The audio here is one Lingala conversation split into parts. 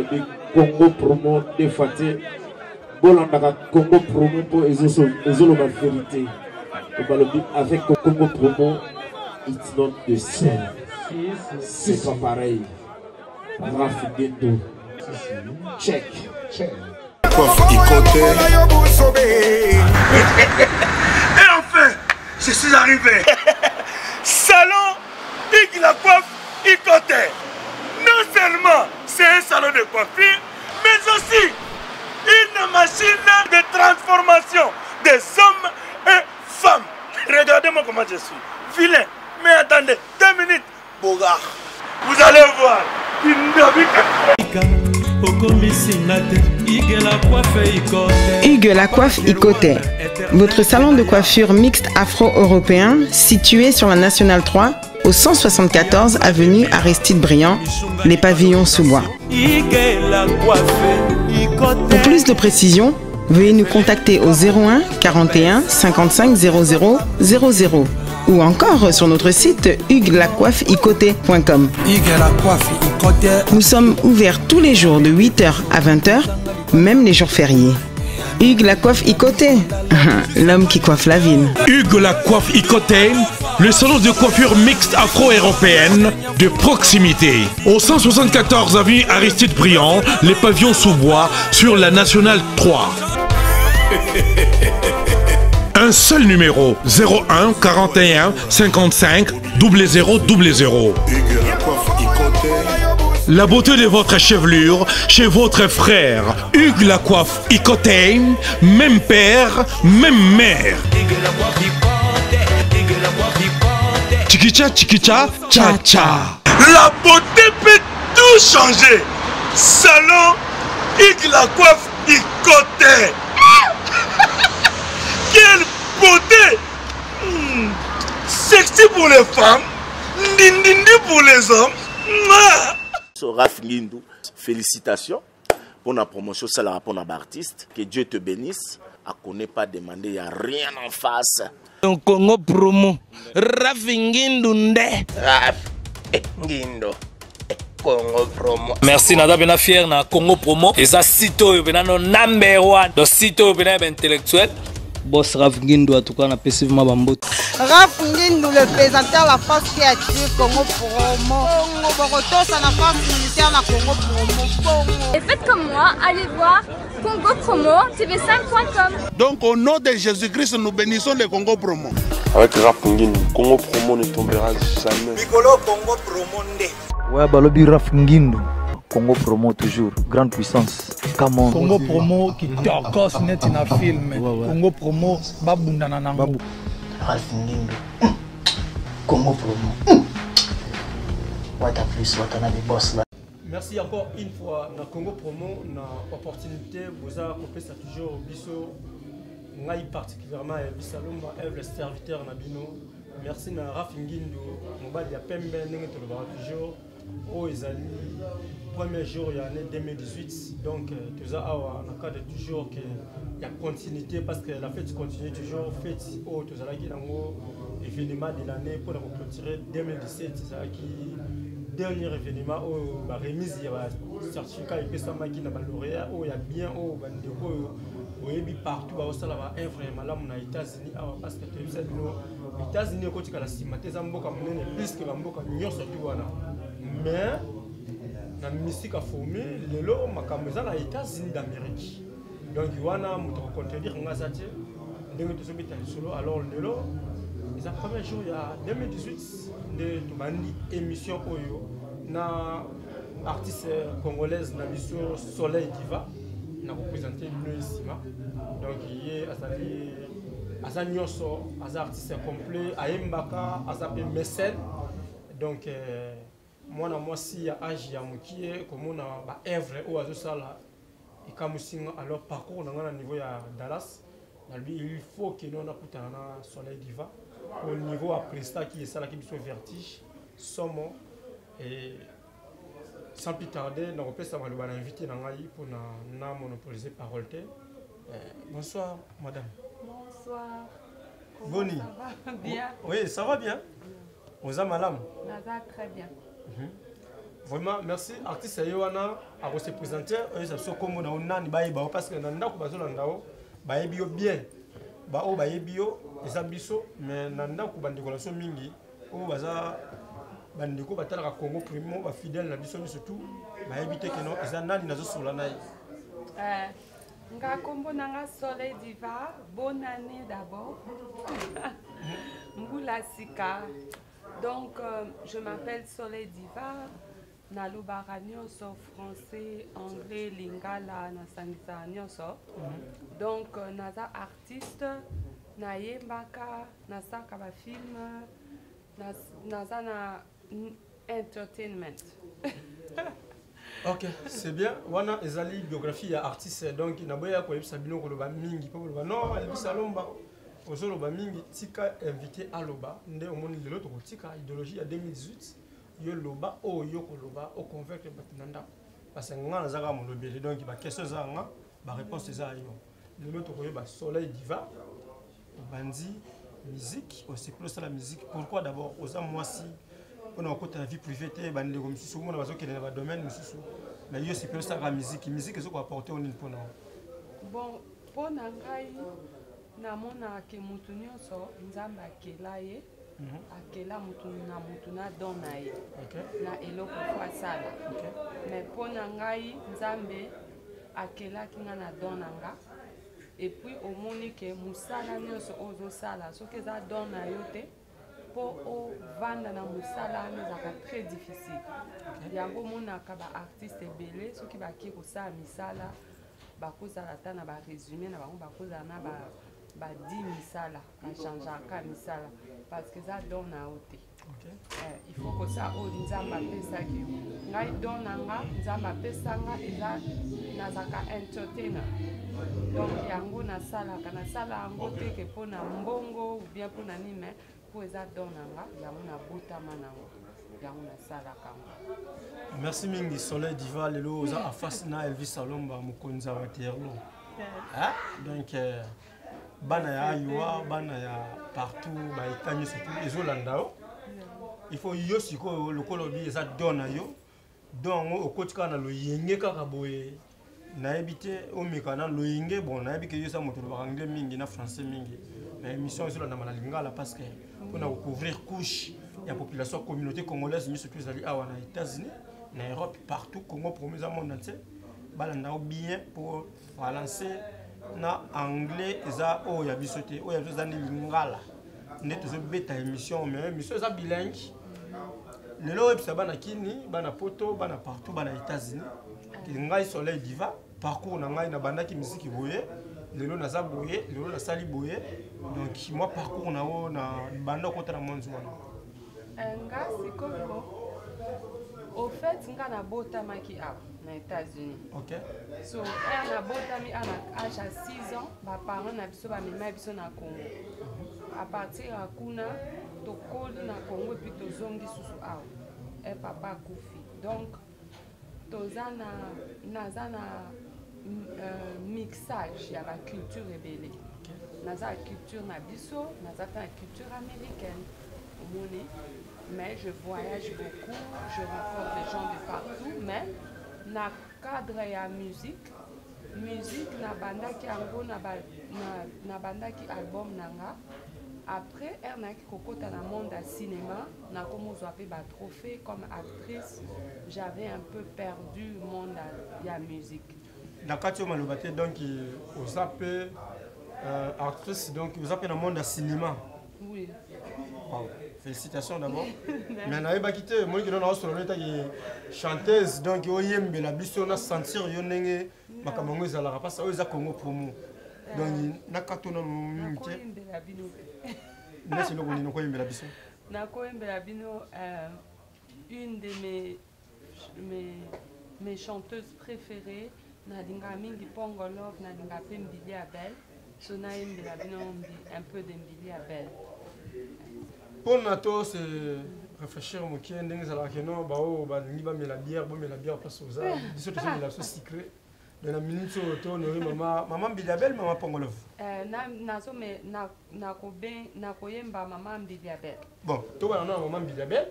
Balobi Congo promo deux fois te. Bolandaka Congo promo mpo ezoloba verité. Balobi avec Congo promo it's not the same. C'est pas pareil. Raf Gendo. Check. Check. Et enfin, je suis arrivé. Salon Hugues la coiffe Ikote. Non seulement c'est un salon de coiffure, mais aussi une machine de transformation des hommes et femmes. Regardez-moi comment je suis. Vilain. Mais attendez, deux minutes. Bogard. Vous allez voir. Hugues la coiffe Ikote, votre salon de coiffure mixte afro-européen situé sur la Nationale 3 au 174 avenue Aristide Briand, les pavillons sous bois. Pour plus de précisions, veuillez nous contacter au 01 41 55 00 00 ou encore sur notre site hugueslacoiffeicoté.com. Nous sommes ouverts tous les jours de 8h à 20h, même les jours fériés. Hugues la coiffe Icoté, l'homme qui coiffe la ville. Hugues la coiffe Icoté, le salon de coiffure mixte afro-européenne de proximité. Au 174 avenue Aristide Briand, les pavillons sous bois sur la nationale 3. Un seul numéro 01 41 55 00 00. La beauté de votre chevelure chez votre frère Hugues Lacoiffe Icoté, même père, même mère. Chikicha, chikicha, cha cha. La beauté peut tout changer. Salon Hugues Lacoiffe Icoté. Quelle beauté hmm. Sexy pour les femmes, ndindindi pour les hommes. So, Raf Ngindu, félicitations pour la promotion, ça la pour l'artiste. Que Dieu te bénisse. A connaît pas demander, il n'y a rien en face. Donc Congo promo. Raf Ngindu nde. Raf Ngindu. Congo promo. Merci naza pena fier na Congo promo. Eza site oyo pena no number one. Donc site oyo pena ya intellectuel. Boss Raf Ngindu en tout cas na pesi vraiment bambote. Raf Ngindu le présentateur la force qui attire Congo promo. Congo bokotosa na force militaire na Congo promo. Bongo. Et faites comme moi, allez voir Congo Promo TV5.com. Donc au nom de Jésus-Christ, nous bénissons le Congo Promo. Avec Raf Ngindu, Congo Promo ne tombera jamais. Mikolo Congo Promo nde. Ouais, balobi Raf Ngindu. Congo Promo toujours, grande puissance. Come on. Congo Promo qui tokos neti na film. Ouais, ouais. Congo Promo babundana nango. Babu. Ralph Ngindu. Congo Promo. What a plus, what a boss là. Merci encore une fois na Congo Promo na opportunité boza kopesa toujours biso ngai particulièrement ya Bisalomba Ève serviteur na bino. Merci na Raf Ngindu mobali ya pembe ndenge tolobaka toujours oyo ezali premier jour ya année 2018 donc toza awa na cadre toujours que ya continuité parce que la fête continue toujours fête oyo tozalaki nango événement de l'année mpona koclôturer 2017 ezalaki dernier événement oyo baremise ya bacertificat epesamaki na balauréat oyo ya bien oyo bandeko oyo boyebi partout baosala baœuvre ya malamu na états-unis awa parce que toyebisa bino états-unis ekotikala nsima te eza mboka monene plus que bamboka nyonso tu wana mais na misika fourmi lelo makambo eza na états-unis d'amérique donc wana moto akocontredire nga aza te ndenge tozobeta lisolo alors lelo eza premier jour ya 2018 nde tobandi émission oyo na artiste congolaise na biso soleil diva na kopresente bino ye nsima donc ye azali aza nyonso aza artiste complet ayembaka aza mpe mécène donc euh, mwana mwasi ya age ya mokie komona baœuvre oyo azosala ekamwisi nga alors parcours na nga na niveau ya Dallas nalobi il faut que no nakutana na Soleil Diva au niveau ya prestaki esalaki biso vertige somo et sans plus tarder nakopesa maloba na invité na ngai mpona na monopoliser parole te euh, bonsoir madame bonsoir boni bien oui ça va bien oza malamu naza très bien mm -hmm. Vraiment merci artiste ye wana ako se présenter oyesa biso kombo na yo nani bayeba yo parce que na ndako bazolanda yo bayebi yo bien baoyo bayebi yo eza biso mais na ndako bandeko na biso mingi oyo baza bandeko batalaka Congo Primo bafidèle na biso nyonso tout bayebi te keno eza nani nazosola na ye. Nga kombo na nga Soleil Diva, bonne année d'abord. Mbula sika. Donc je m'appelle Soleil Diva, nalobaka nyonso français, anglais, lingala, nasangisaka nyonso. Donc naza artiste, nayembaka, nasalaka bafilm, naza na entertainment. Ok, c'est bien. Wana ezali biographie ya artiste, donc naboya koyebisa bino koloba mingi mpo koloba non Elvis Alomba ozoloba mingi, tika invité aloba nde omoni lelo tokotika idéologie ya 2018 yo loba oyo yo koloba oconvaincre bato na ndako parce que nga naza kaka molobeli, donc baquestion eza nga, baréponse eza yo. Lelo tokoyeba Soleil Diva obandi musique, osepeli osala musique pourquoi? D'abord oza mwasi mpona kokota na vie privée te, bandeko mosusu omona bazokende na badomaine mosusu, mais yo osepeli osalaka musique. Musique ezokoapporte o nini mpona? Bon, mpo na ngai namonaka ke mutu nyonso Nzambe akela ye, akela mutu na mutu na don na ye na eloko fo asala. Mais mpo na ngai Nzambe akelaki nga na don na nga. Et puis omoni ke mosala nyonso oyo ozosala, soki eza don na yo te, mpo ovanda na mosala wana ezalaka très difficile. Yango omonaka baartiste ebele soki bake kosala misala, bakozala ata na barésumé na bango, bakozala na badi misala, bachangeaka misala parce que eza don na yo te. Il faut kosala oyo Nzambe apesaki yo. Ngai don na nga Nzambe apesanga eza nazalaka entertainer, donc yango nasalaka, nasala yango te ke mpo na mbongo ou bien mpo na nini, mais mpo eza don na nga, yango nabotama nango, yango nasalaka yango. Merci mingi Soleil Diva. Lelo oza en face na Elvis Alomba, mokonzi ya Waterloo. Donc bana ya Iowa, bana ya partout, baeta nyonso tu ezolanda yo. Il faut yo sikoyo lokola obi eza don na yo, don yango okoti kaka na loyenge kaka boye, nayebi te omeka na loyenge. Bon, nayebi ke yo eza moto olobaka anglais mingi na français mingi, mais émission ezolandama na lingala parce que mpona kocouvrir couche ya population, communauté congolaise nyonso tu ezali awa na États-Unis, na Europe, partout. Congo Promo eza monde entier, balanda yo bien. Mpo français na anglais eza oyo ya biso te, oyo ya biso eza nde lingala nde tozobeta émission, mais émission eza bilingue. Lelo oyebisa bana Kini, bana Poto, bana partout, bana États-Unis ke ngai Soleil Diva, parcours na ngai, nabandaki miziki boye, lelo naza boye, lelo nasali boye. Donc mwa parcours na oyo na banda okota na mwanzi wana. Nga sikoyo, au fait nga nabotamaki awa na États-Unis. So ere nabotami awa na age ya 6 ans, baparent na biso bamema biso na Congo. À partir ya kuna tokoli na Congo et puis tozongi susu awa e papa akufi. Donc toza na naza na mixage ya baculture ebele. Naza na culture na biso, naza mpe na culture américaine, omoni. Mais je voyage beaucoup, je rencontre des gens de partout. Mais na cadre ya musique, musique nabandaki yango nabandaki album na nga. Après ere nayaki kokota na monde ya cinéma, nakomozwa mpe batrophée comme actrice, j'avais un peu perdu monde ya musique. Na kati oyo maloba te, donc oza mpe actrice, donc oza mpe na monde ya cinéma? Oui. Wow. Félicitations d'abord. Mais nayebaki te, omoni kino naosolola etaki chanteuse, donc oyembela biso na sentir yo ndenge makambo yango ezalaka mpasi. Oyo eza Congo Promo, donc nakato nano mingi te. Nakoyembela bino mpe. Neti eloko nini okoyembela biso? Nakoyembela bino une de mes chanteuses préférées. Nalingaka mingi Pongo Love, nalingaka mpe Mbili Abel, so nayembela bino un peu de Mbili Abel. Mpona to se réfléchir moke ndenge ezalaka keno baoyo balingi bamela bière, bomela bière place oza, biso tozomela biso sucré. Donc na minute oyo to honore mama Mbili Abel, mama Pongolove. Nakoyemba mama Mbili Abel. Bon, tobana na mama Mbili Abel.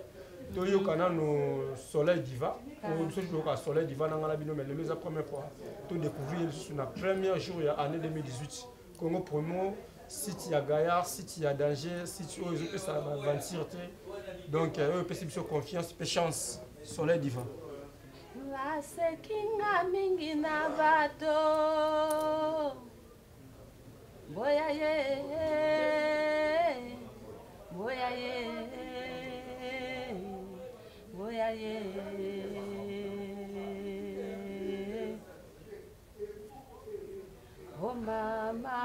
Toyoka nano Soleil Diva. Ah. Biso toyoka Soleil Diva na nga na bino, mais lelo eza première fois to découvrir lisusu na premier jour ya année 2018. Congo Promo, site ya gaillard, site ya danger, site oyo ezopesa baaventure te. Donc oyo epesi biso confiance mpe chance. Soleil Diva. Baseki nga mingi na bato boya ye, boya ye, boya ye. Oh mama,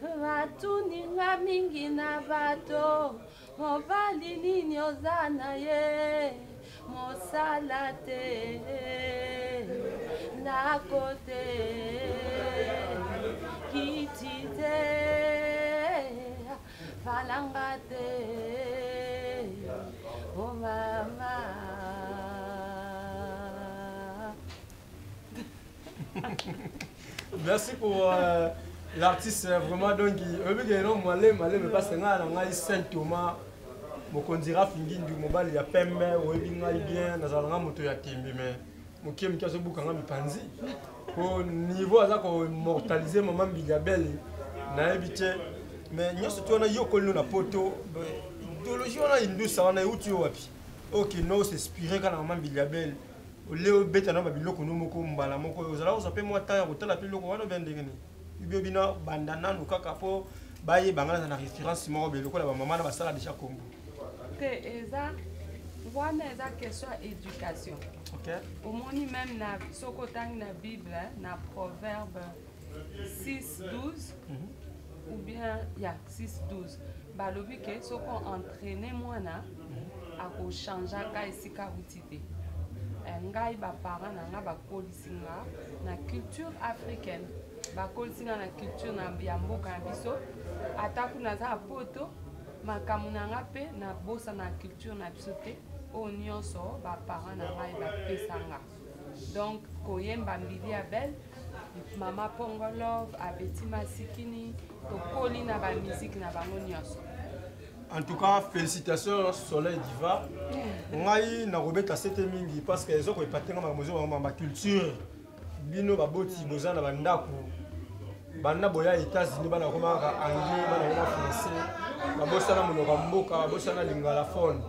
batuni nga mingi na bato, mobali nini oza na ye, mosala te, ndako te, kiti te, falanga te, oh mama. Merci pour l'artiste vraiment. Donc oyebi ke no maleme maleme parce que ngai na ngai Saint Thomas mokonzi Rafi Ngindu, mobali ya pembe, oyebi ngai bien, nazala nga moto ya tembe, mais moke moke azobuka nga mipanzi po niveau aza koimmortalize mama Mbilia Bel, nayebi te. Mais nyonso ti wana yo okolino na poto, idéologie wana indusa wana euti yo wapi? Okende os'inspire kaka na mama Mbilia Bel, ole obeta na babiloko no moko mbala moko, ozala kozwa mpe mwa temps ya kotala mpe eloko wana obia ndenge nini? Ubi obina banda nanu kaka mpo bayeba nga naza na référence moko boye lokola bamama na basala déjà kombo te. Eza wana eza question ya éducation. Omoni, même na soki otangi na Bible, na Proverbe 6 12 ou bien ya 6 12, balobi ke soki oentraîne mwana, akochangeaka esika awuti te. Ngai baparent na nga bakolisi nga na culture africaine, bakolisi nga na culture na ya mboka na biso. Ata kuna naza na poto, makambo na nga mpe nabosana culture na biso te, oyo nyonso baparent na ngai bapesa nga. Donc koyemba Mbilia Bel, mama Pongolove, Abeti Masikini, tokoli na bamusique na bango nyonso. En tout cas, félicitations Soleil Diva. Ngai nakobeta sete mingi parce que eza koepate nga makambo ezobama ma culture. Bino baboti boza na bandako, banda boya États-Unis, bana bakoma kaka anglais, bana bakoma français, babosana monoko ya mboka, babosana lingala phone.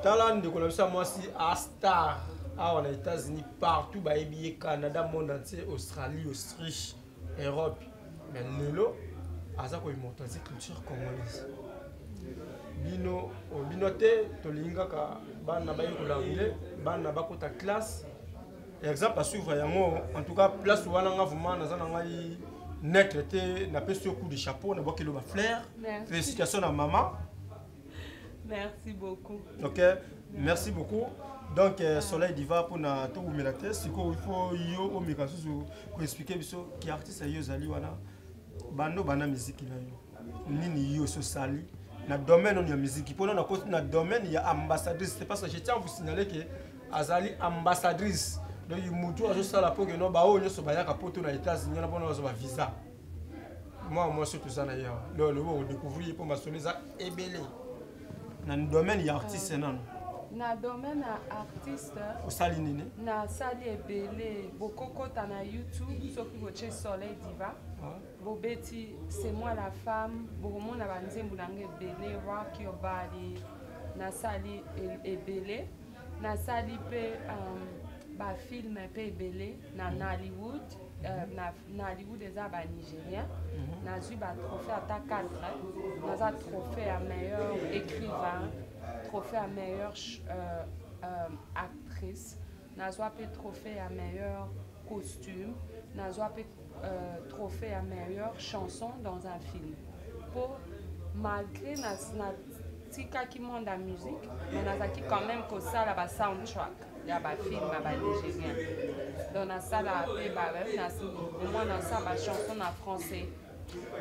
Tala ndeko na biso ya mwasi a star awa na États-Unis, partout bayebi ye, Canada, monde entier, Australie, Autriche, Europe, mais lelo aza koimmortaliser culture congolaise. Bino oh, bino te, tolingi kaka bana bayekola anglais, bana bakota classe, exemple à suivre yango. En tout cas, place wana nga vraiment naza na ngai neutre te, napesi yo coup de chapeau, nabwakeli yo bafleur. Merci. Félicitation na mama. Merci beaucoup. Ok, merci beaucoup. Donc Soleil Diva, mpona towumela te sikoyo, il faut yo omeka susu koexplike biso ki artiste yo ozali wana, bando banda miziki na yo nini, yo ososali na domaine oyo ya miziki, mpona nakoti na domaine ya ambassadrice. C'est parce que je tiens à vous signaler que azali ambassadrice, donc mutu azosala mpo keno baoyo nyonso bayaka poto na États-Unis wana mpona bazwa bavisa. Mwa mwasi oyo toza na ye awa, donc lobi okodécouvrir ye mpo masolo eza ebele na domaine ya artiste nano. Na domaine ya artiste osali nini? Nasali ebele. Bokokota na YouTube, soki botie Soleil Diva, bobeti "C'est moi la femme", bokomona banzembo na nga ebele, "Rock Your Body", nasali ebele. Nasali mpe bafilm mpe ebele na Nollywood. Na Nollywood eza banigérien. Nazwi batrophée ata 4. Naza trophée ya meilleur écrivain, trophée ya meilleur actrice, nazwa mpe trophée ya meilleur costume, nazwa mpe trophée ya meilleure chanson dans un film. Po malgré natikaki monde ya musique, mais nazalaki quand même kosala basoundtrack ya bafilm ya banigérien. Donc nasala mpe au moins nasala bachanson na français.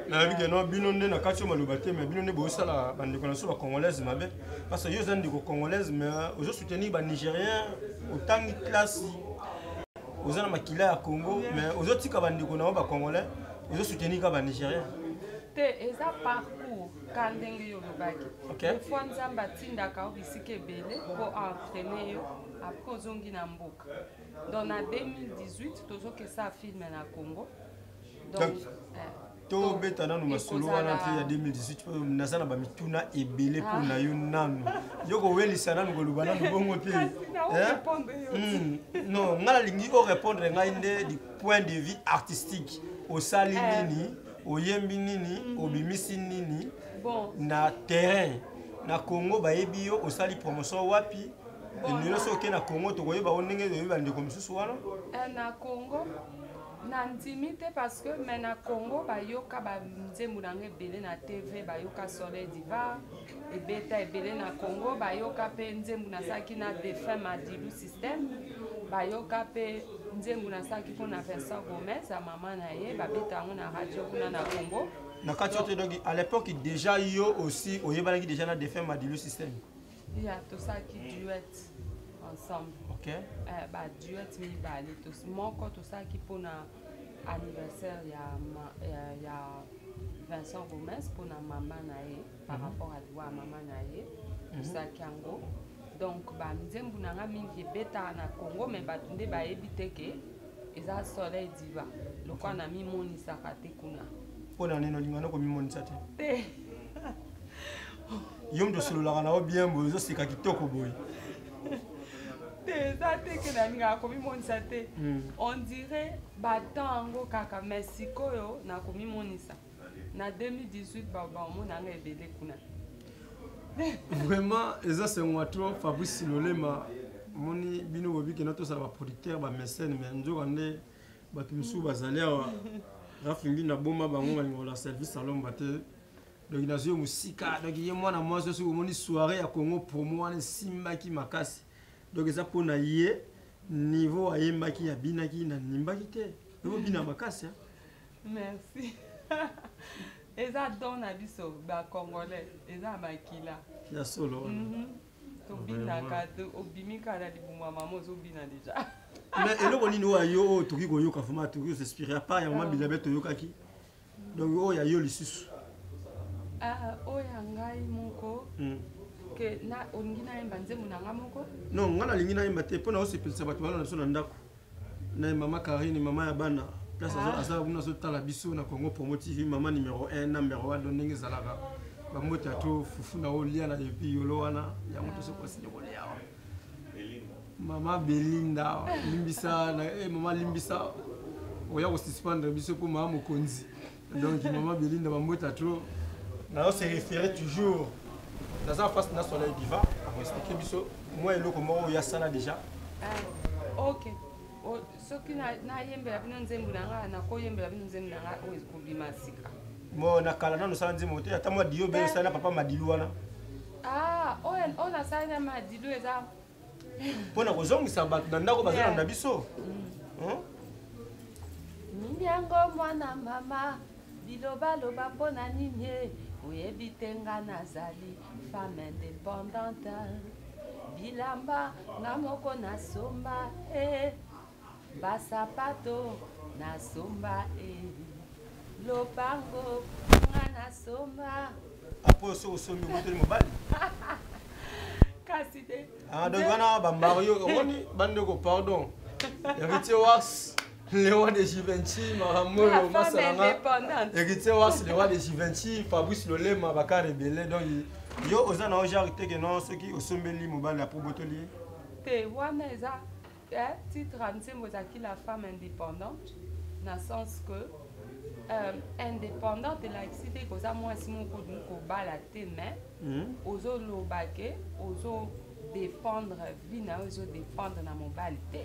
Nayebi ke no bino nde na kati oyo maloba te, mais bino nde bozosala bandeko na biso bacongolaise mabe, parce que yo oza ndeko congolaise, mais ozosoutenir banigérien. Otangi classe, oza na makila ya Congo, mais ozotika bandeko na yo bacongolais, ozosoutenir kaka banigérien. Te, eza parcours ka ndenge yo olobaki. Okay. Des fois Nzambe atindaka yo bisika ebele mpo entraîner yo après ozongi na mboka. Donc na 2018 tozokesa film na Congo. Donc, Donc tobeta nanu masolo wana te ya 2018 oyo naza na bamituna ebele mpo na yo nanu yo kowelisa nanu koloba nanu bongo te non ngai nalingi orépondre ngai nde du point de vue artistique osali eh. nini oyembi nini mhm. obimisi nini na terrain na congo bayebi yo osali promotion wapi lelo soki okei na congo tokoyeba yo ndenge toyebi bandeko mosusu wana eh, na congo nandimi te parce que mais na congo bayoka banzembo na nga ebele na tv bayoka soleil diva ebeta ebele na congo bayoka mpe nzembo nasalaki na défunt madilu système bayoka mpe nzembo nasalaki mpo na vincent gomez ya mama na ye babeta yango na radio kuna na congo na kati yo te donc à l'époque déjà yo aussi oyebanaki déjà na défunt madilu système ya tosalaki duet ensemble okay. eh, ba duet mibale moko tosalaki mpona anniversaire ya, ma, ya, ya Vincent Gomez mpona mama na ye par mm -hmm. rapport à liwa ya mama na ye mhm. tosalaki yango donc banzembo na nga mingi ebetaka na congo mais bato nde bayebi te ke eza soleil diva lokola na mimonisaka te kuna mpo na nini olinga komimonisa te te yo moto osololaka na yo bien boye ozoseka kitoko boye te eza te ke nalingaka komimonisa te hmm. on dirait batemps yango kaka mais sikoyo nakomimonisa na 2018 baomona nga ebele kuna vraiment eza sengo trop fabrice lolema omoni bino bobikena tosala baproducteur bamesene mais nzoka nde bato mosusu bazali awa rafingi na boma bango balinga kola service alomba te donc nazwi yo mosika donc ye mwana mwasi soki omoni soirée ya congo promo wana esimbaki makasi donc eza mpo na ye niveau ayembaki abinaki nanimbaki te obina makasi merci eza don na biso bacongolais eza makila ya solo wana mm -hmm. tobinaka obimi kaka na libumu ya mama ozobina deja mais eloko nini oyo yo oyo tokoki koyoka vraiment tokoki kosinspire à part ya mama bilabe toyokaki donc oyo ya yo lisusu ah, oyo ya ngai moko hmm. ke olingi nayemba nzembo na ngai moko non ngai nalingi nayemba te mpo na osepelisa bato balona biso na ndako na mama karine mama ya bana place ah. aza kuna azotala biso na congo promo tv mama numero 1 na numero 1 don ndenge ezalaka bambote ya to fufu na olia na epi yolo wana yango tosokwasini kolia awa mama belinda limbisa na eh, mama limbisa oya kosuspendre biso mpo mama mokonzi donc mama belinda bambota trop nazo se référer toujours naza face na soleil diva akoexplike biso mwa eloko moko oyo asala déjà ah, ok soki nayembela bino nzembo na ngai nakoyembela bino nzembo na ngai oyo ekobima sika mo na kala nano osala nzembo te ata mwa dio be osali na papa madilu wana ah, oyo nasali na madilu eza mpo na kozongisa bato na ndako bazolanda biso mm. nini yango mwana mama bilobaloba mpo na nini ye oyebi te nga nazali femme indépendante bilamba nga moko nasomba e basapato nasomba e lopango nga nasomba apres soki osombi oboteli mobali kasi te ah, donc wana bamario omoni bandeko pardon héritier wax le roi de Givenchy makambo oyo masalanga héritier wax le roi de Givenchy Fabrice Lolema baka rebelle donc yo oza na yo genre te ke non soki osombeli mobali apres obotoli ye te wana eza Eh, titre ya nzembo ezalaki la femme indépendante na sens que euh, indépendante elakisi te koza mwasi moko olingi kobala te mais mm. ozoloba ke ozodépendre vie na yo ezodépendre na mobali te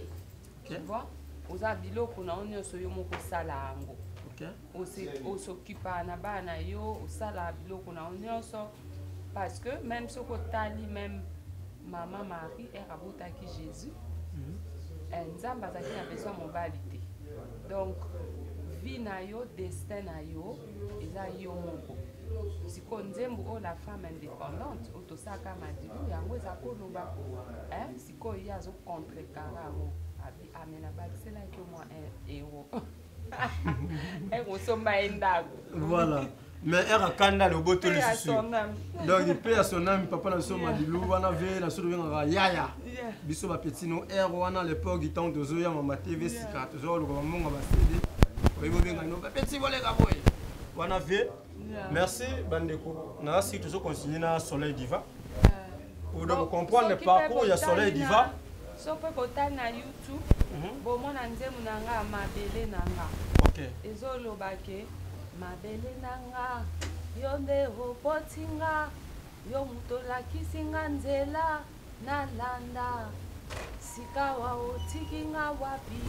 okay. tu vois oza biloko na yo nyonso yo moko osala yango okay. osokipaka na bana na yo osala biloko na yo nyonso parce que même soki otali même mama marie ere abotaki jésus mm -hmm. eh, nzambe azalaki na besoin mobali te donc vie na yo destin na yo eza yo moko sikoyo nzembo oyo la femme indépendante oyo tosalaka madilu yango eza koloba eh, sikoyo ye azocontrecarre yango amena bakiselaki yo mwa euro ekosomba ye ndako voilà Mais ere akanda loboto lisusu. Donc pe ya son âme, papa na biso Madilu wana ve na biso tobengaka yaya. Biso ba petit no ere wana l'époque ntango tozoya mama TV sika tozoluka bambongo ba CD. Oyebi obenga no ba petit boleka boye. Wana ve. Merci bandeko. Na si tozo continuer na Soleil Diva. Pour donc comprendre le parcours ya Soleil Diva. So mpe botali na YouTube, bomona nzembo na nga mabele na nga. Ezoloba ke mabele na nga yo nde oboti nga, yo moto olakisi nga nzela nalanda, sikawa otiki nga wapi,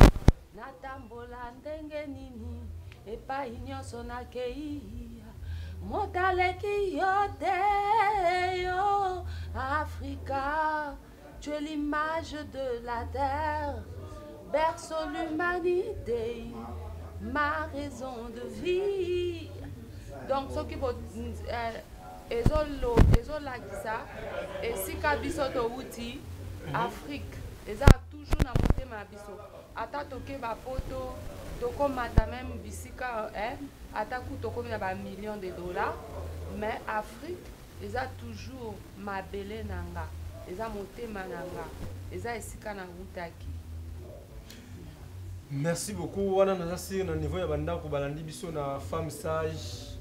natambola ndenge nini, epai nyonso nakei moto aleki yo te, yo Afrika, tu es l'image de la terre, berceau l'humanité, ma raison de vie. Donc soki bo ezolakisa esika biso towuti, Afrique eza toujours na motema ya biso. Ata toke bapoto, tokomata même bisika, ata ku tokomi na ba millions de dollars, mais Afrique eza toujours mabele na nga, eza motema na nga, eza esika na wutaki. Merci beaucoup. Wana naza sur na niveau ya bandako balandi biso na femme sage,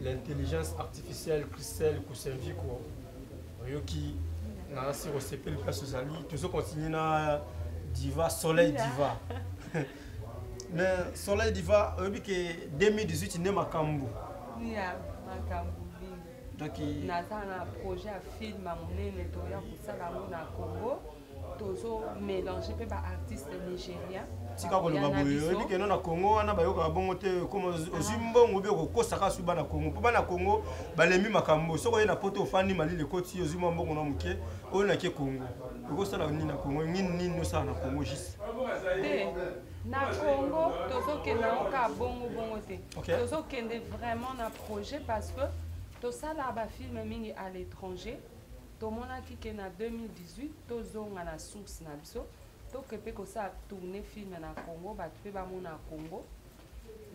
l'intelligence artificielle Christelle Kusenviko. Oyoki naza sur osepeli place ozali. Tozo continuer na Diva Soleil Diva. Mais Soleil Diva, oyebi ke 2018 nde makambo. Ya makambo mingi. Donc naza na projet ya film ya monene toya kosala yango na Congo. Tozo mélanger pe ba artistes nigériens. Tika koloba boye, oyebi ke no na Congo wana bayokaka bongo te, koma ozwi mbongo obi okokosaka su bana Congo, mpo bana Congo balembi makambo. Soki oye na poto ofandi malili ekoti, ozwi mwa mbongo na moke, oyo nake Congo okosala nini na Congo? Nini nini osala na Congo juste? Te, na Congo tozokende yango kaka bongo bongo te. Tozokende vraiment na projet parce que tosala ba film mingi à l'étranger. Tomonaki ke na 2018 tozonga na source na biso, toke pe kosala tourner film na Congo, bato pe bamona Congo,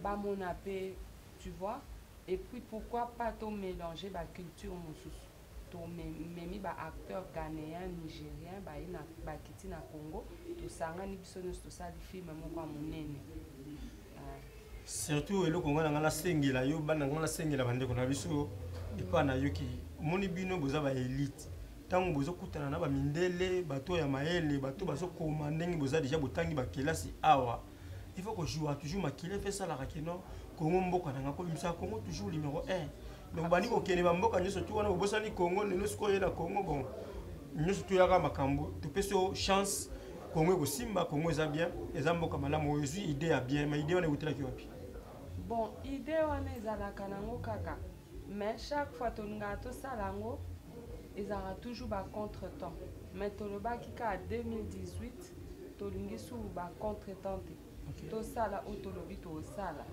bamona pe, tu vois. Et puis pourquoi pas to mélanger ba culture mosusu. Tomemi ba acteurs ghanéens, nigériens, baye na bakiti na Congo, tosangani biso nyonso tosali film moko ya monene. Surtout eloko nga na nga nasengela yo, bana nga nasengela bandeko na biso epa na yoki. Omoni bino boza ba élite. Tango bozokutana na ba mindele, bato ya mayele, bato bazokoma ndenge boza déjà botangi ba kelasi awa. Il faut que jouer toujours makile fait ça la rakeno Congo mboka na nga ko bimisa Congo toujours numéro 1. Donc bani kokende ba mboka nyonso tu wana bobosani Congo lelo sikoyo na Congo bon nyonso tu yaka makambo topesi yo chance Congo ekosimba, Congo eza bien, eza mboka malamu, ozwi idée ya bien, mais idée wana ewutelaki wapi? Bon, idée wana ezalaka nango kaka, mais chaque fois tolingaka tosala yango ezalaka toujours ba contretemps. Mais tolobaki kaka 2018 tolingi su ba contretemps te. Tosala oyo tolobi tosala.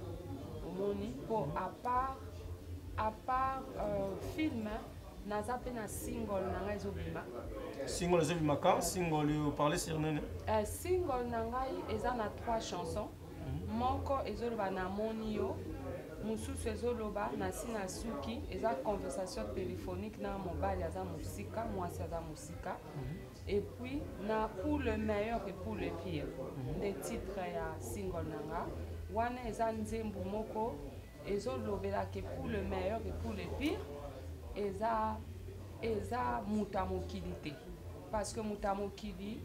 Omoni po à part film, naza pe na single na ngai ezobima. Single ezobima quand? Single oyo parler sur nini? Single na ngai eza na 3 chansons. Moko ezoloba na moni yo, mosusu ezoloba na si na suki, eza conversation téléphonique na mobali aza mosika, mwasi aza mosika. Et puis na pour le meilleur et pour le pire, nde titre ya single na nga wana eza nzembo moko ezolobela ke pour le meilleur et pour le pire eza moto ya mokili te, parce que moto ya mokili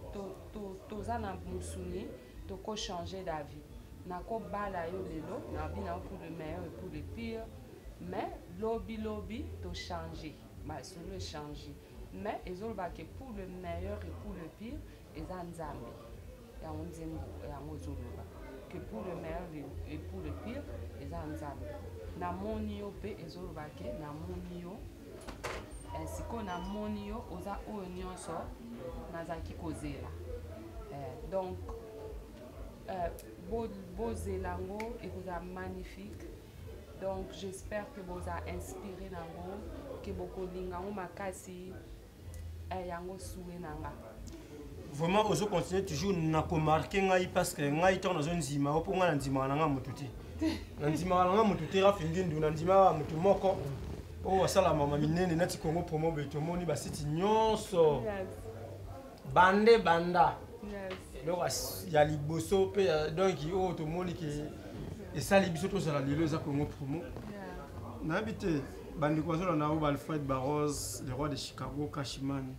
toza na mosuni, toko changer d'avis. Nakobala yo lelo, na bina yo pour le meilleur et pour le pire, mais lobi lobi to changer, masolo echanger, mais ezoloba ke pour le meilleur et pour le pire eza Nzambe. Yango nzembo yango ezoloba que pour le meilleur et pour le pire eza Nzambe. Namoni yo pe ezoloba ke namoni yo, sikoyo namoni yo oza oyo nyonso nazalaki kozela. Donc bozela yango ekozala magnifique. Donc j'espère que boza inspiré nango, que bokolinga yango makasi, yango souhait nanga. Vraiment ozo continuer toujours na ko marquer ngai parce que ngai tant nazo nzima opo ngai na nzima na ngai moto te. Nandimaka na nga motu te Rafi Ngindu, nandimaka motu moko oyo asala mama minene neti Congo Promo boye tomoni basiti nyonso bande banda eloko ya liboso mpe donc oyo tomoni ke esali biso tozala lelo eza Congo Promo. Nayebi te bandeko bazolanda oyo ba Alfred Barros, le roi de Chicago, Kashimani,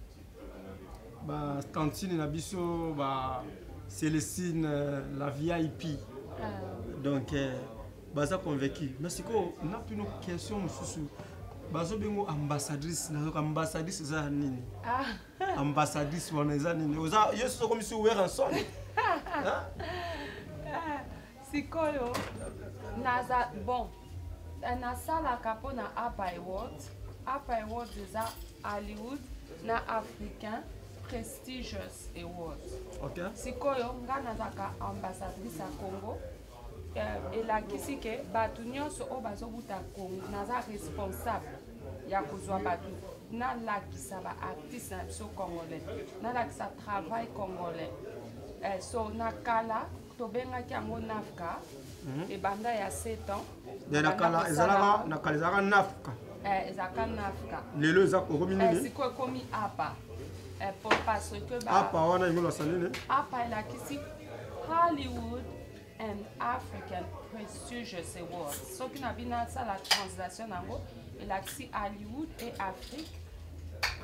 batantine na biso ba Célestine, la VIP. Donc baza convaincu. Mais sikoyo natuna question mosusu, bazobengo ambassadrice, nayoka ambassadrice eza ya nini? Ambassadrice wana eza nini? Oza yo soki okomisi Werrason? Sikoyo naza bon, nasalaka mpona APA Awards. APA Awards eza Hollywood na Africain prestigious awards. Sikoyo nga nazalaka ambassadrice ya Congo. Elakisi ke bato nyonso oyo bazobuta Congo, naza responsable ya kozwa bato, nalakisa baartiste na biso congolais, nalakisa travail congolais. So na kala tobengaki yango NAFCA. Ebanda ya 7 ans. Na kala ezalaka, na kala ezalaka NAFCA. Ezalaka NAFCA. Lelo eza okomi nini? Sikoyo ekomi APA, parce que APA wana engolasa nini? APA elakisi Hollywood and African Prestigious Awards. Soki na bino asala translation yango, elakisi Hollywood et Afrique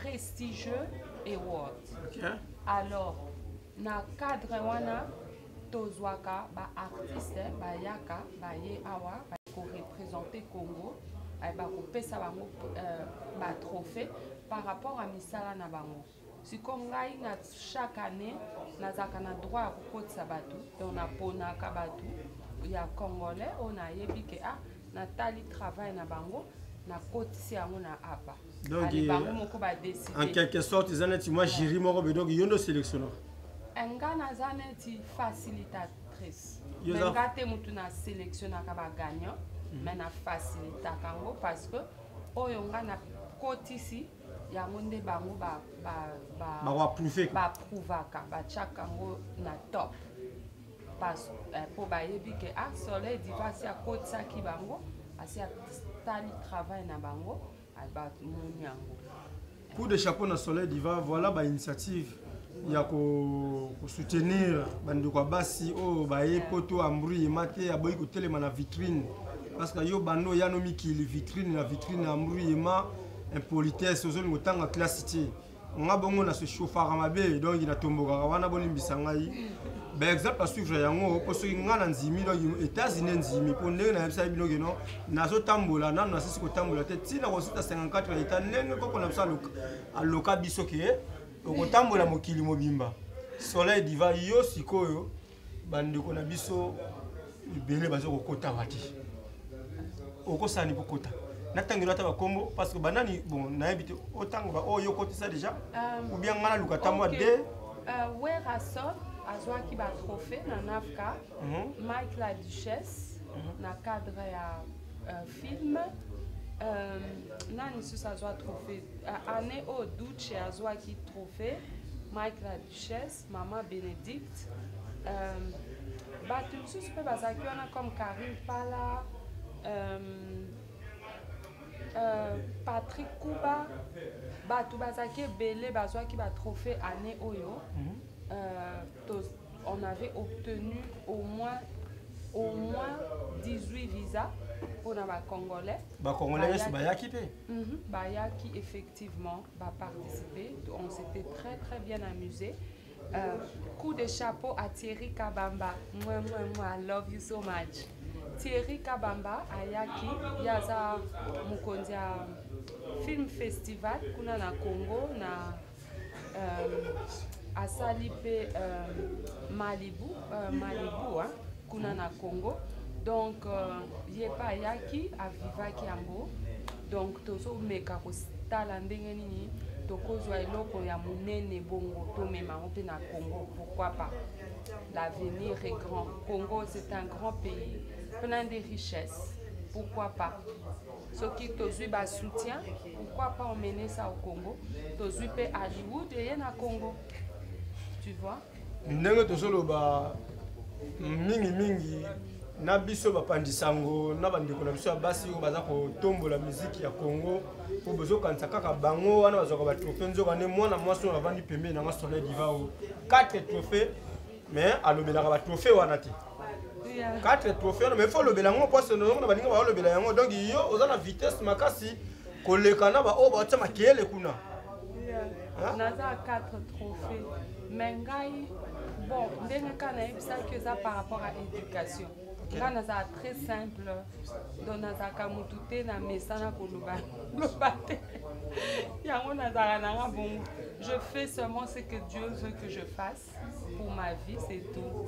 prestigieux awards. Alors na cadre wana tozwaka baartiste bayaka, baye awa koreprésente Congo, bakopesa bango batrophée par rapport à misala na bango. Sikoyo ngai na chaque année nazalaka na droit ya kokotisa bato, donc naponaka bato ya congolais oyo nayebi ke ah, natali travail na bango, nakotisi yango na APA. Donc bango moko badécide. En quelque sorte eza neti mwa jury moko be, donc yo nde osélectionnaka? Nga naza neti facilitatrice, mais nga te motu na sélectionnaka bagagnant, mais na facilitaka yango parce que oyo nga nakotisi yango nde bango baapprouvaka, batiaka yango na top mpo bayebi ke ah, Soleil Diva asi akotisaki bango, asi atali travail na bango, bamoni yango. Coup de chapeau na Soleil Diva. Voilà bainitiative ya kosoutenir bandeko ya basi oyo baye poto. Ambru yema te, aboyi kotelema na vitrine parce que yo bando oya no mikili vitrine na vitrine. Ambru yema, impolitesse, ozolinga otanga classe te. Nga bongo na se chauffaka mabe, donc natombokaka wana, bolimbisa ngai. Baexemple à suivre yango, mpo soki nga na ndimi, donc États-Unis ndimi, mpo ndenge nayebisaki bino keno nazotambola nano, nasisi kotambola te ntina kosita 54 ya eta, ndenge koko na biso aloka biso ke okotambola mokili mobimba. Soleil Diva, yo sikoyo bandeko na biso ebele baza kokota wa te, okosala ni kokota natangelo ata bakombo parce que banani, bon, nayebi te, otanga baoyo okotisa déjà ou bien nga naluka ata mwa de. Werrason azwaki batrophée na NAFCA, Mike la Duchesse na cadre ya film, nani lisusu azwa trophée année oyo? Duce azwaki trophée, Mike la Duchesse, Mama Bénédicte, bato lisusu mpe bazalaki wana comme Karine Pala, Patrick Kuba, bato bazalaki ebele bazwaki batrophée année oyo. On avait obtenu au moins 18 visas mpona bacongolais. Bacongolais nyonso bayaki mpe? Bayaki effectivement, baparticiper, on s'était très très bien amusé. Coup de chapeau à Thierry Kabamba. Moi, moi, moi, I love you so much. Thierry Kabamba ayaki, yaza mokonzi ya film festival kuna na Congo na asali mpe Malibu, Malibu hein, kuna na Congo. Donc ye mpe ayaki, avivaki yango. Donc tozomeka kotala ndenge nini tokozwa eloko ya monene bongo tomema yango mpe na Congo, pourquoi pas? L'avenir est grand. Congo, c'est un grand pays plein de richesses, pourquoi pas? Soki tozwi basoutien, pourquoi pas emmener ça au Congo? Tozwi mpe Hollywood eye na Congo, tu vois. Ndenge tozoloba mingimingi. Na biso bapanzi sango na bandeko na biso ya basi oyo baza kotombola miziki ya Congo, mpo bozokanisa kaka bango wana bazwaka batrophée, nzoka nde mwana mwasi oyo avandi pembeni nanga, Soleil Diva, oyo 4 trophée, mais alobelaka batrophée wana te. 4 trophée wana, mais faut olobela yango mpo na baninga baolobela yango. Donc yo oza na vitesse makasi koleka na baoyo baotia makeyele kuna. Naza 4 trophée, mais ngai, bon, ndenge kaka nayebisaki, eza par rapport à éducation. Ngai nazala très simple, donc nazalaka motu te na mesana koloba loba te. Yango nazalaka nanga bongo. Je fais seulement ce que Dieu veut que je fasse pour ma vie, c'est tout.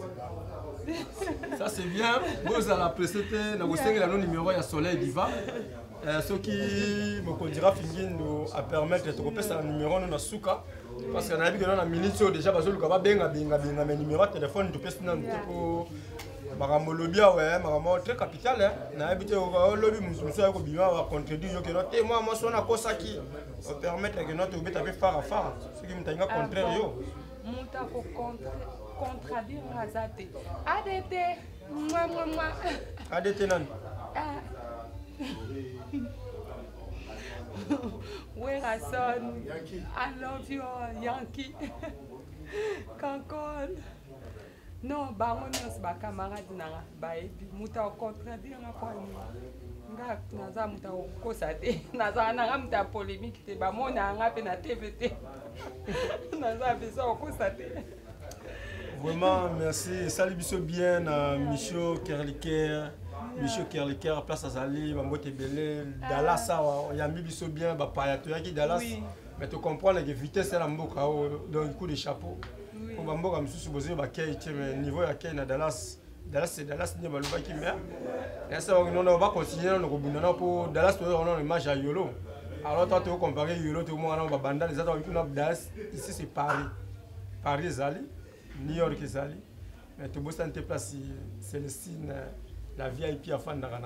Ça c'est bien. Bozala pressé te na kosengela no numéro ya Soleil Diva. Soki mokonzi Rafi Ngindo apermettre, tokopesa na numéro no na suka, parce que nayebi kena na minute oyo déjà bazoluka babenga benga benga, mais numéro ya telefone topesi nanu te, mpo makambo olobi awa, makambo très capital. Nayebi te, olobi mosu mosusu aye kobima bacontredire yo keno te. Mwa mwasi wana akosaki, opermettre keno tobeta mpe fara fara soki moto alinga contraire yo. Moto akocontredire nga aza te. Adt mwa mwa mwa. Adt nani? Werason, I love you all, Yankee. Kankol. Non, bango nyonso bacamarade nanga bayebi. Moto akontredire nga mpo nini? Nga naza moto akokosa te, nazala nanga moto ya polémique te. Bamona nga mpe na TV te, naza besoin kokosa te. Vraiment merci, esali biso bien na Micho Kerliker. Micho Kerliker, place azali, bambote ebele. Dallas awa oyambi biso bien, bapaya toyaki Dallas, mais tocomprendre ke vitesse ya na mboka oyo. Donc coup de chapeau, po bamboka mosusu bozwi bakei te, mais niveau ya kei na Dallas, Dallas c'est Dallas nde balobaki. Mais nasabangi nono bacontinue nano kobunda nao, mpo Dallas toyoka nano image ya yolo. Alors ta tokompare yolo, tokomona nano babandal eza kuna. Dallas ici c'est Paris, Paris ezali, New York ezali, mais tobosani te place Célestine la VIP afandaka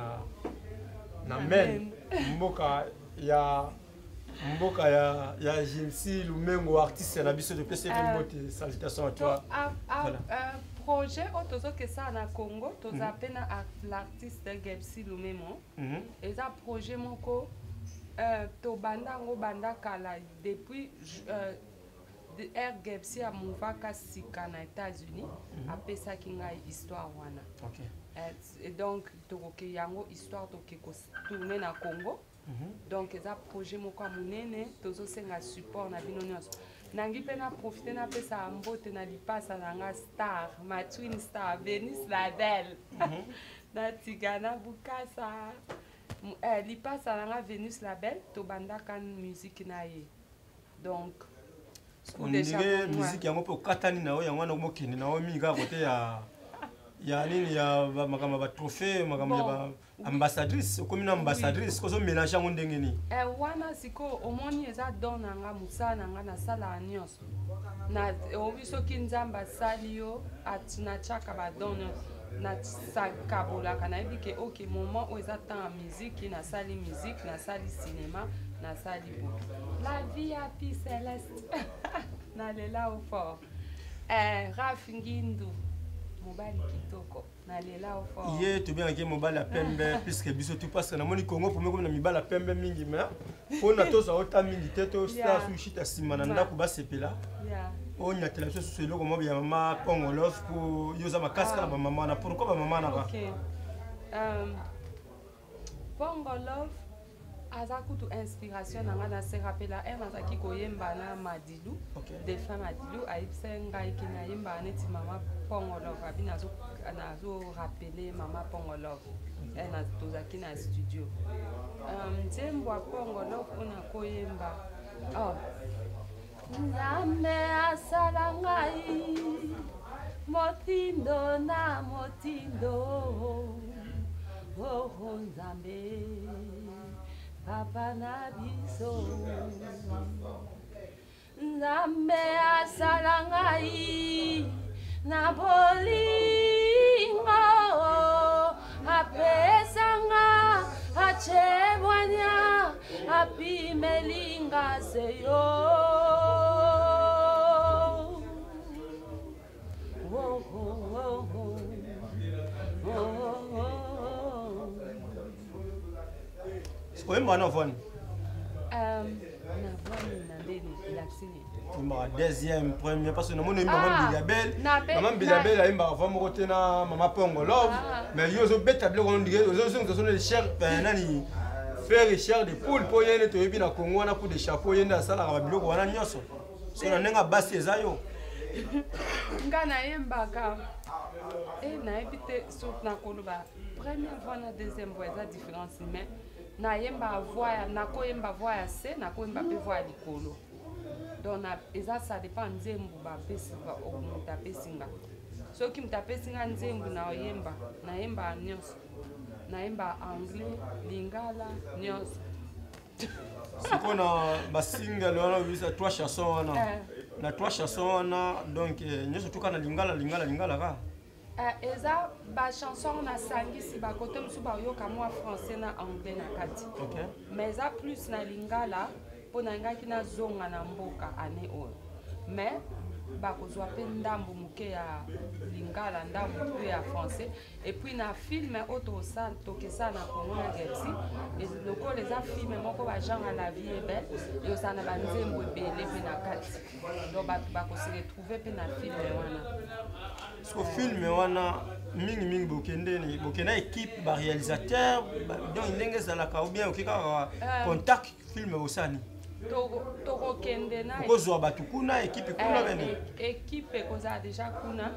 na Maine, mboka ya Jimsi Lumengo, artiste na biso. Topesi ye mbote, salutation à toi. Voilà. Projet oyo tozokesala na Congo, toza mpe na l'artiste Gebsi Lumemo. Eza projet moko tobanda yango banda kala, depuis R Gebsi amouvaka sika na États-Unis, apesaki ngai histoire wana. Et donc tokoke yango histoire, toke kotourne na Congo. Donc eza projet moko ya monene, tozosenga support na bino nyonso. Nangi mpe na profite napesa mbote na lipasa na nga star, ma twin star Venus la belle, natika na Bukasa. Lipasa na nga Venus la belle, tobandaka musique na ye. Donc on dirait musique yango mpe okatani na yo, yango wana okende na yo mingi kaka kote ya nini, ya makambo ya batrophée, makambo ya baambassadrice. Okomi na ambassadrice, ozomélange yango ndenge nini? Wana sikoyo omoni eza don na nga, mosala na nga, nasalaka nyonso. Obi soki Nzambe asali yo, natiaka badon nyonso, nasakabolaka. Nayebi ke ok, moment oyo eza temps ya musique, nasali musique, nasali cinéma, nasali bo la vie ya pi Céleste. Nalela o fort. Raf Ngindu, mobali kitoko, nalela o fort. Ye tobengaki mobali ya pembe, puisque biso tu, parce que namoni Congo Promo komi na mibali ya pembe mingi, mais mpona tozwa ota mingi te, tosala sushita nsima na ndako basepela. Onyatela biso susu eloko moko ya mama Pongolove, mpo yo oza makasi kaka bamama wana. Pourquoi bamama naka? Pongolove aza kutu inspiration na ngai. Naserapela ere nazalaki koyemba na Madilu. Défunt Madilu ayebisa ngai ke nayembaka neti mama Pongolove, abi nazorapele mama Pongolove. Tozalaki na studio. Nzembo ya Pongolove mpona koyemba, oh. Nzambe asala ngai motindo na motindo, oh Nzambe papa na biso. Nzambe asala ngai na bolingo, apesanga atie bwanya, apimelinga se yo. Oh, oh, oh, oh. Oh, oh, Oyembaka na voix nini? Euh, na voix nini na ndeni elakisi nini? Oyembaka deuxième, premier, parce que namoni oyemba mama Mbiliabel. Mama Mbiliabel ayembaka voix moko te na mama Pongo Love. Ah. Mais yo ozobeta biloko wana ndike ozozongisa sono cher euh, nani faire chair de poule mpo ye nde toyebi na Congo wana coup de chapeau ye nde asalaka babiloko wana nyonso. So na ndenge ya basi eza yo. Nga nayembaka e nayebi te soki nakoloba première voix na deuxième voix eza différence mais nayemba voix ya nakoyemba voix ya se nakoyemba mpe voix ya likolo donc na, eza ça dépend nzembo bapesi moto apesi nga soki moto apesi nga nzembo naoyemba nayemba nyonso nayemba anglais lingala nyonso sikoyo na basingle wana obimisa trois chanson wana eh. Na trois chanson wana donc eh, nyonso tuka na lingala lingala lingala kaka. Eh, eza bachanson nasangisi bakote mosusu bayoka mwa français na anglais na kati okay. Mais eza plus na lingala mpo nalingaki nazonga na mboka année oyo mais bakozwa mpe ndambo moke ya lingala ndambo mpe ya français. Et puis na film oyo tokesala na Congo na Gepsi, lokola eza film moko bagenre ya La vie est belle, ezala na banzembo ebele mpe na kati, donc bato bakose retrouve mpe na film wana. Siko film wana mingimingi bokende bokenda équipe baréalisateur donc ndenge ezalaka ou bien oke kaka euh, contact film osani? Tokokende na okozwa bato kuna équipe kuna eh, bene équipe ekozala déjà kuna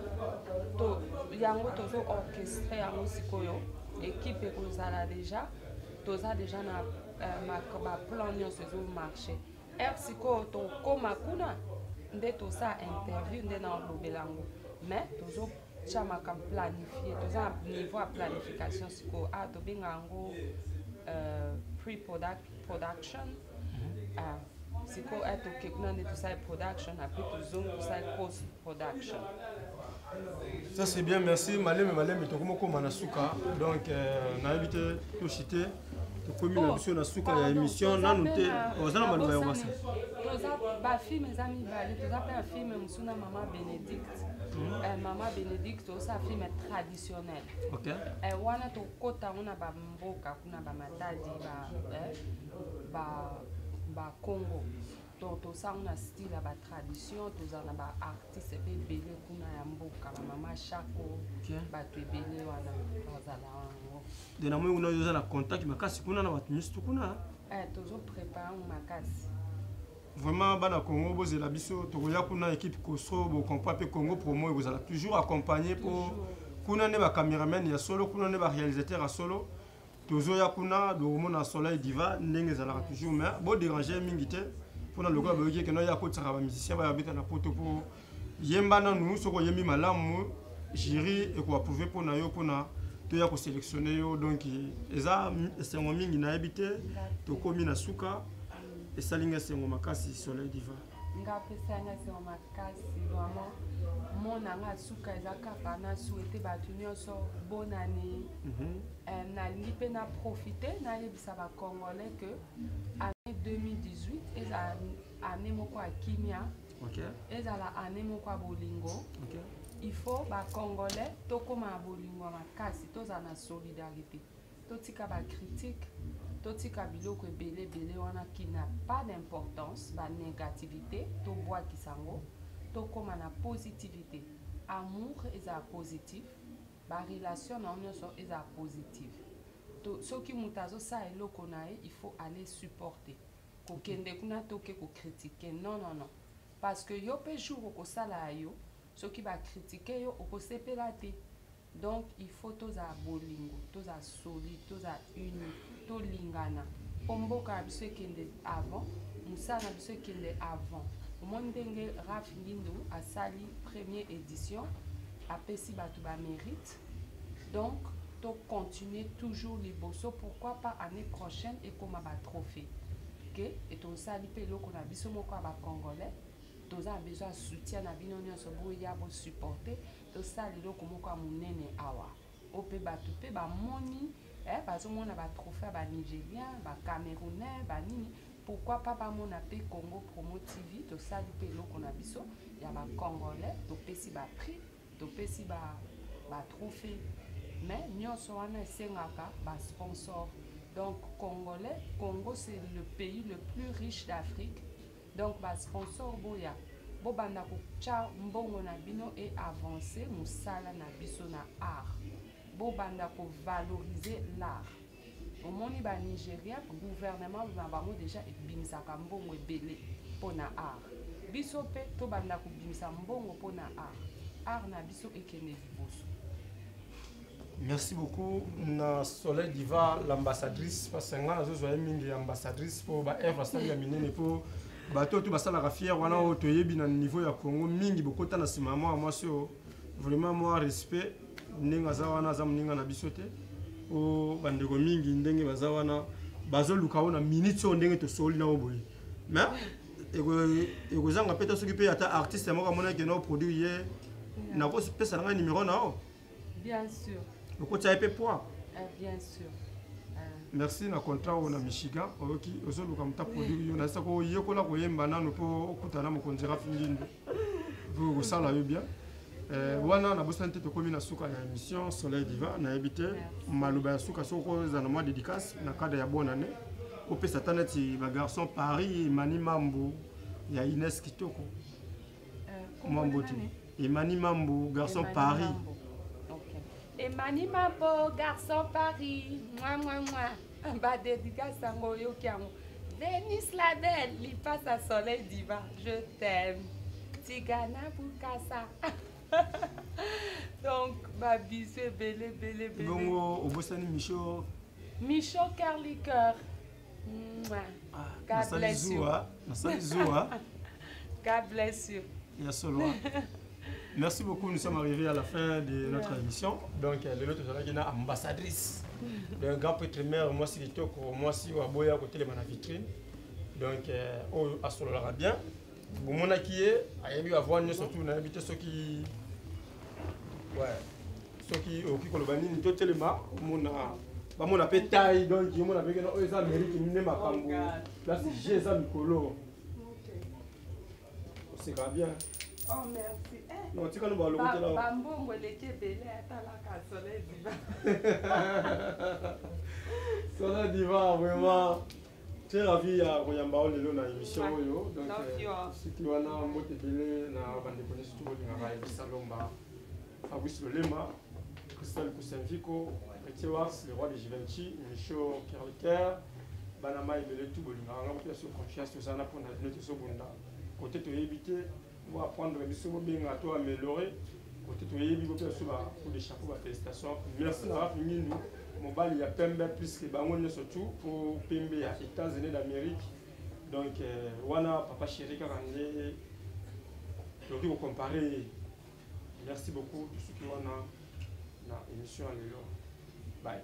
to yango tozo orchestre yango sikoyo équipe ekozala déjà toza déjà na euh, baplan nyonso ezomarche heure sikoyo tokóma kuna nde tosala interview nde na olobela yango mais tozotya makambo planifie toza na niveau ya planification sikoyo ah tobenga yango euh, pre-production mm -hmm. ah, sikoyo ah, toke kuna nde tosali production apres tozongi tosali post production. Ça c'est bien, merci. Maleme maleme tokomi koma na suka. Donc euh, nayebi te toshite tokomi na biso na suka ya émission nanu te oza na maloba ya kobasa. Toza bafilme eza mibale, toza mpe na filme mosusu na mama Bénédicte. Euh, mama Bénédicte osala filme traditionnel. Okay. Euh, wana tokota yango na bamboka kuna bamatadi bakongo donc tosala na style ya batradition tozala na baartiste mpe ebele kuna ya mboka bamama Chako bato ebele wana bazala yango. De namoni kuna oza na contact makasi kuna na bato nyonso kuna. Eh, tozoprépare yango makasi. Vraiment bana Congo bozela biso tokoya kuna équipe Koso bocomprend mpe Congo promo ekozala toujours accompagné mpo kuna nde bacameraman ya solo kuna nde baréalisateur ya solo tozoya kuna bokomona Soleil Diva ndenge ezalaka toujours mais bodérange mingi te mpona lokola boyoki ekeno ya kotisaka bamusicien baya beta na poto mpo yemba nanu soki oyembi malamu jury ekoapprouve mpona yo mpona toya kosélectionne yo donc eza esengo mingi nayebi te tokomi na suka esali nga esengo makasi Soleil Diva. Nga apesa nga esengo makasi vraiment mona nga suka eza kaka na souhaite bato nyonso bonane mm -hmm. euh, nalingi mpe na profite nayebisa bacongolais que année 2018 ezala année moko ya kimia okay. Ezala année moko ya bolingo okay. Il faut bacongolais tokóma na bolingo ya makasi tozala na solidarité totika bacritique totika biloko ebele ebele wana qui n'a pas d'importance banégativité tobwakisa yango tokóma na positivité amour ezala positif barelation na yo nyonso ezala positive soki moto azosala eloko na ye il faut aller supporter kokende kuna toke kokritike non non non parce que yo mpe jour okosala ya yo soki bakritike yo okosepela te. Donc il faut tozala bolingo tozala solide tozala uni tolingana mpo mboka ya biso ekende avant mosala na biso ekende avant omoni ndenge Raf Ngindu asali première édition apesi bato bamérite donc tocontinue toujours liboso pourquoi pas année prochaine ekoma batrophée ke etosali mpe eloko na biso moko ya bacongolais toza na besoin ya soutien na bino nyonso boya bosupporte tosala eloko moko ya monene awa oyo mpe bato mpe bamoni eh, bazomona batrophée ya banigérien bacamerounais banini pourquoi pas bamona mpe Congo Promo TV tosali mpe eloko na biso ya bacongolais topesi baprix topesi batrophée mais nyonso wana esengaka basponsor. Donc congolais, Congo c'est le pays le plus riche d'Afrique. Donc ba sponsor boya bobanda kotya mbongo na bino et avancer mosala na biso na art. Bobanda kovaloriser l'art. Omoni ba Nigeria gouvernement na bango déjà ebimisaka mbongo ebele mpo na art. Biso mpe tobanda kobimisa mbongo mpo na art. Art na biso ekende liboso. Merci beaucoup na Soleil Diva l'ambassadrice parce que nga nazozwa ye mingi ambassadrice mpo ba œuvre asali ya minene mpo bato oyo to basalaka fier wana oyo toyebi na niveau ya Congo mingi bokota na nsima ya mwa mwasi oyo vraiment mwa respect ndenge aza wana aza moninga na biso te o bandeko mingi ndenge baza wana bazoluka oyo na minute oyo ndenge tosoli na oyo boye mais ekozanga mpe te soki mpe ata artiste moko amonaki na oproduire ye nakopesa na ngai numero na yo. Bien sûr. Okotya ye mpe poids. Bien sûr. Merci na contrat oyo na Michigan oyoki ozoluka moto aproduire yo nayesa koyekola koyemba nano mpo okutana na mokonzi Rafi Ngindu po kosala yo bien. Wana nabosani te tokomi na suka ya émission Soleil Diva. Nayebi te maloba ya suka soki okozala na mwa dédicace na cadre ya bonne année opesa ata neti bagarçon Paris Emani Mambu ya Ines Kitoko mwa mbote Emani Mambu garçon Emani Paris. Mambo. Ok. Emani Mambo, garçon Paris. Mwa mwa mwa. Ba dédicace yango oyoki yango. Denis la belle, lipasa Soleil Diva, je t'aime. Tigana Bukasa. Donc, ba bisous ebele ebele ebele. Bongo obosani Micho. Micho cœur liqueur. God bless you. Nasali zuwa. God bless you. Ya solo. Merci beaucoup, nous sommes arrivés à la fin de notre émission. Donc, lelo tozalaki na ambassadrice d'un grand prêtre mère mwasi kitoko, mwasi oyo aboya kotelema na vitrine. Donc, oyo asololaka bien. Bomonaki ye, ayebi bavoi nyonso tu, nayebi te soki ouais, soki okoki koloba nini totelema omona bamona mpe taille. Donc omona mpe kena oyo eza Amérique nde makambo place G eza mikolo oseka bien. Oh, merci. Eh. Non, tika no balokotela. Bambongo eleki ebele atalaka Soleil Diva. Soleil Diva, vraiment très ravi ya koyamba oyo lelo na émission oyo. Donc soki wana mbote ebele na bandeko nyonso to bolingaka Elvis Alomba, Fabrice Lolema, Christelle Kusenviko, Etier Wars, le roi de Givenchy, Micho Kerliker, bana mai ebele tu bolingaka nga kopesa so confiance tozala mpona bino tozobunda kote toyebi te boapprendre biso bobenga to améliorer kote toyebi kopesa biso ba coup de chapeau ba félicitation. Merci na Rafi Ngindu mobali ya pembe plus que bango nyonso tu po pembe ya États-Unis d'Amérique. Donc wana papa chéri kaka nde tokoki kocompare ye. Merci beaucoup tosuki wana na émission ya lelo. Bye.